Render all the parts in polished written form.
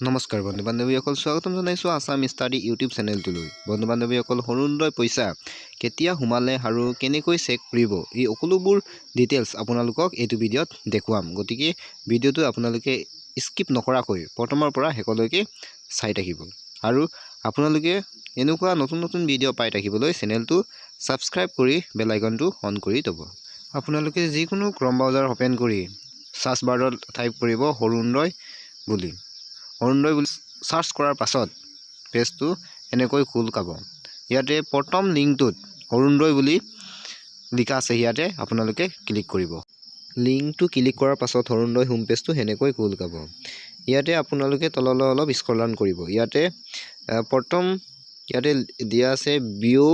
নমস্কাৰ বন্ধু বান্ধৱীসকল, স্বাগতম জনাইছোঁ আছাম ষ্টাডি ইউটিউব চেনেলটোলৈ। বন্ধু বান্ধৱীসকল, অৰুণোদয় পইচা কেতিয়া সোমালে আৰু কেনেকৈ চেক কৰিব, এই সকলোবোৰ ডিটেইলছ আপোনালোকক এইটো ভিডিঅ'ত দেখুৱাম। গতিকে ভিডিঅ'টো আপোনালোকে স্কিপ নকৰাকৈ প্ৰথমৰ পৰা শেষলৈকে চাই থাকিব আৰু আপোনালোকে এনেকুৱা নতুন নতুন ভিডিঅ' পাই থাকিবলৈ চেনেলটো ছাবস্ক্ৰাইব কৰি বেল আইকনটো অন কৰি থ'ব। আপোনালোকে যিকোনো ক্ৰম ব্ৰাউজাৰ অ'পেন কৰি চাৰ্চ বাৰত টাইপ কৰিব অৰুণোদয় বুলি। অৰুণোদয় বুলি চাৰ্চ কৰাৰ পাছত পেজটো এনেকৈ খোল খাব। ইয়াতে প্ৰথম লিংকটোত অৰুণোদয় বুলি লিখা আছে, ইয়াতে আপোনালোকে ক্লিক কৰিব। লিংকটো ক্লিক কৰাৰ পাছত অৰুণোদয় হোম পেজটো সেনেকৈ খোল খাব। ইয়াতে আপোনালোকে তললৈ অলপ স্ক্ৰল ডাউন কৰিব। ইয়াতে প্ৰথম ইয়াতে দিয়া আছে ভিউ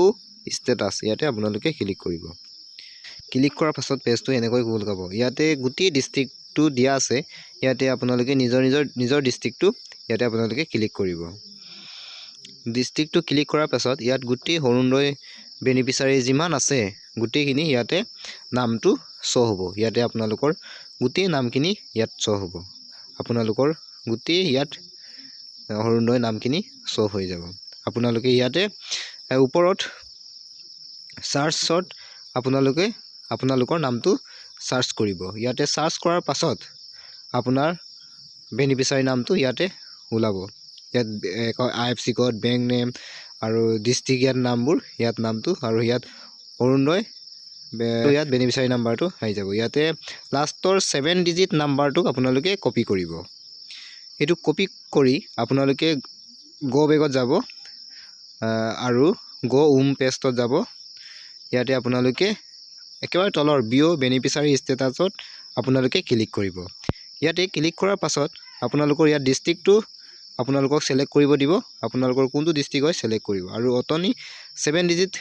ষ্টেটাছ, ইয়াতে আপোনালোকে ক্লিক কৰিব। ক্লিক কৰাৰ পাছত পেজটো এনেকৈ খোল খাব। ইয়াতে গোটেই ডিষ্ট্ৰিক্টটো দিয়া আছে। ইয়াতে আপোনালোকে নিজৰ ডিষ্ট্ৰিক্টটো ইয়াতে আপোনালোকে ক্লিক কৰিব। ডিষ্ট্ৰিক্টটো ক্লিক কৰাৰ পাছত ইয়াত গোটেই অৰুণোদয় বেনিফিচাৰী যিমান আছে, গোটেইখিনি ইয়াতে নামটো শ্ব' হ'ব। ইয়াতে আপোনালোকৰ গোটেই নামখিনি ইয়াত শ্ব' হ'ব। আপোনালোকৰ গোটেই ইয়াত অৰুণোদয় নামখিনি শ্ব' হৈ যাব। আপোনালোকে ইয়াতে ওপৰত চাৰ্চত আপোনালোকে আপোনালোকৰ নামটো চাৰ্চ কৰিব। ইয়াতে চাৰ্চ কৰাৰ পাছত আপোনাৰ বেনিফিচাৰী নামটো ইয়াতে ওলাব। ইয়াত আইএফচি ক'ড, বেংক নেম আৰু ডিষ্ট্ৰিক্ট, ইয়াত নামবোৰ, ইয়াত নামটো আৰু ইয়াত অৰুণোদয়, ইয়াত বেনিফিচাৰী নাম্বাৰটো আহি যাব। ইয়াতে লাষ্টৰ 7 ডিজিট নাম্বাৰটোক আপোনালোকে কপি কৰিব। এইটো কপি কৰি আপোনালোকে গ' বেকত যাব আৰু গ' হোম পেজত যাব। ইয়াতে আপোনালোকে একেবাৰে তলৰ ভিউ বেনিফিচাৰী ষ্টেটাছত আপোনালোকে ক্লিক কৰিব। ইয়াতে ক্লিক কৰাৰ পাছত আপোনালোকৰ ইয়াত ডিষ্ট্ৰিক্টটো আপোনালোকক ছিলেক্ট কৰিব দিব। আপোনালোকৰ কোনটো ডিষ্ট্ৰিক্ট হয় ছিলেক্ট কৰিব আৰু অথনি 7 ডিজিট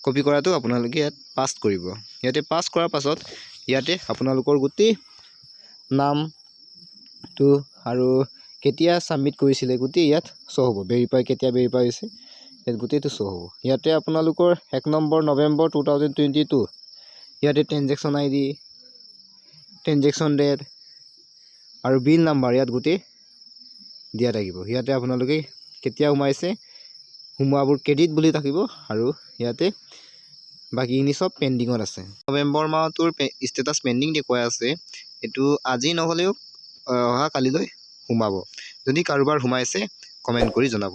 কপি কৰাটো আপোনালোকে ইয়াত পাষ্ট কৰিব। ইয়াতে পাষ্ট কৰাৰ পাছত ইয়াতে আপোনালোকৰ গোটেই নামটো আৰু কেতিয়া ছাবমিট কৰিছিলে গোটেই ইয়াত শ্ব' হ'ব। ভেৰিফাই, কেতিয়া ভেৰিফাই হৈছে, ইয়াত গোটেইটো শ্ব' হ'ব। ইয়াতে আপোনালোকৰ 1 নম্বৰ নৱেম্বৰ 2022, ইয়াতে ট্ৰেনজেকশ্যন আইডি, ট্ৰেনজেকশ্যন ডেট আৰু বিল নাম্বাৰ ইয়াত গোটেই দিয়া থাকিব। ইয়াতে আপোনালোকে কেতিয়া সোমাইছে, সোমোৱাবোৰ ক্ৰেডিট বুলি থাকিব আৰু ইয়াতে বাকীখিনি চব পেণ্ডিঙত আছে। নৱেম্বৰ মাহটোৰ ষ্টেটাছ পেণ্ডিং দেখুৱাই আছে। এইটো আজি নহ'লেও অহা কালিলৈ সোমাব। যদি কাৰোবাৰ সোমাইছে, কমেণ্ট কৰি জনাব।